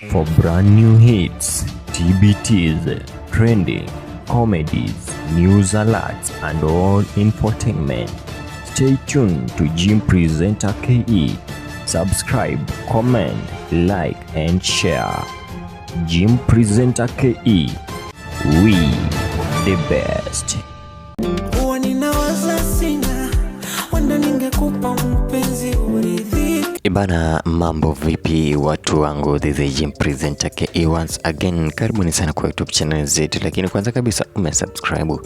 For brand new hits, TBTs, trending, comedies, news alerts, and all infotainment. Stay tuned to Jim Presenter KE. Subscribe, comment, like, and share. Jim Presenter KE. We the best. Huwa ninawaza sina, wenda ningekupa mpenzi uridhike. Ibana, mambo vipi watu wangu, this is Jim Presenter KE once again. Karibuni sana kwa YouTube channel zetu, lakini kwanza kabisa umesubscribe?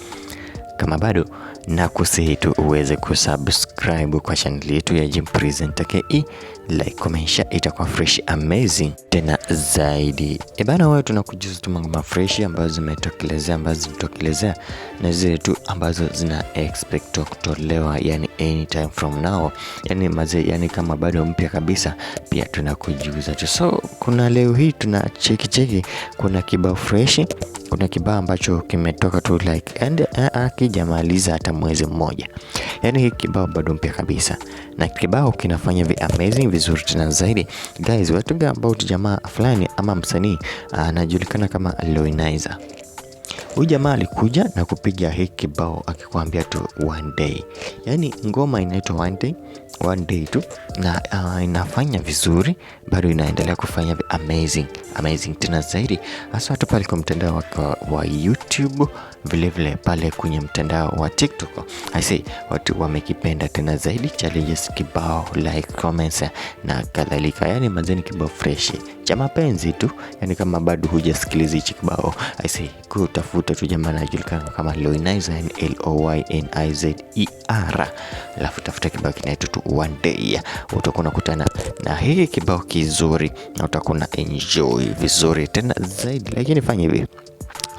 Kama bado, nakusihi tu uweze kusubscribe kwa channel yetu ya Jim Presenter KE, like, comment, share, itakuwa fresh amazing tena zaidi. Ebana, wewe tunakujuza tu mambo fresh ambazo zimetokelezea, ambazo zimetokelezea na zile tu ambazo zina expect kutolewa, yani anytime from now, yani mazee, yani kama bado mpya kabisa, pia tunakujuza tu. So kuna leo hii tuna cheki cheki, kuna kibao fresh, kuna kibao ambacho kimetoka tu like and akijamaliza hata mwezi mmoja, yani hii kibao bado mpya kabisa, na kibao kinafanya vi amazing vizuri tena zaidi. Guys, we're talking about jamaa fulani ama msanii anajulikana kama Loynizer. Huyu jamaa alikuja na kupiga hii kibao akikwambia tu "One Day", yaani ngoma inaitwa "One Day", "One Day" tu na inafanya vizuri, bado inaendelea kufanya amazing amazing tena zaidi, hasa watu pale kwa mtandao wa YouTube, vilevile vile pale kwenye mtandao wa TikTok. I say watu wamekipenda tena zaidi, challenges kibao, like, comments na kadhalika. Yani mazeni kibao fresh cha mapenzi tu, yani kama bado hujasikiliza hichi kibao, I say kutafuta tu jamaa anajulikana kama Loynizer, yani Loynizer, alafu tafuta kibao kinaitwa tu "One Day", utakuwa unakutana na hiki kibao kizuri na utakuwa una enjoy vizuri tena zaidi. Lakini fanya hivi,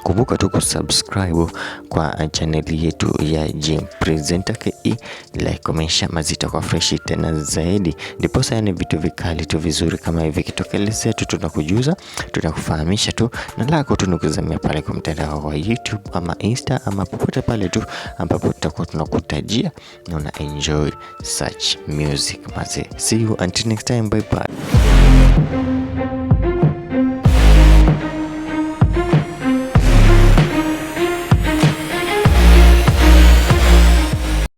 kumbuka tu kusubscribe kwa channel yetu ya Jim Presenter KE, like, comment, share, mazito kwa fresh tena zaidi, ndiposa yani vitu vikali tu vizuri kama hivi kitokelezea tu tunakujuza, tunakufahamisha tu, na lako tu nikuzamia pale kwa mtandao wa YouTube ama Insta ama popote pale tu ambapo tutakuwa tunakutajia na una enjoy such music maze. See you until next time, bye bye.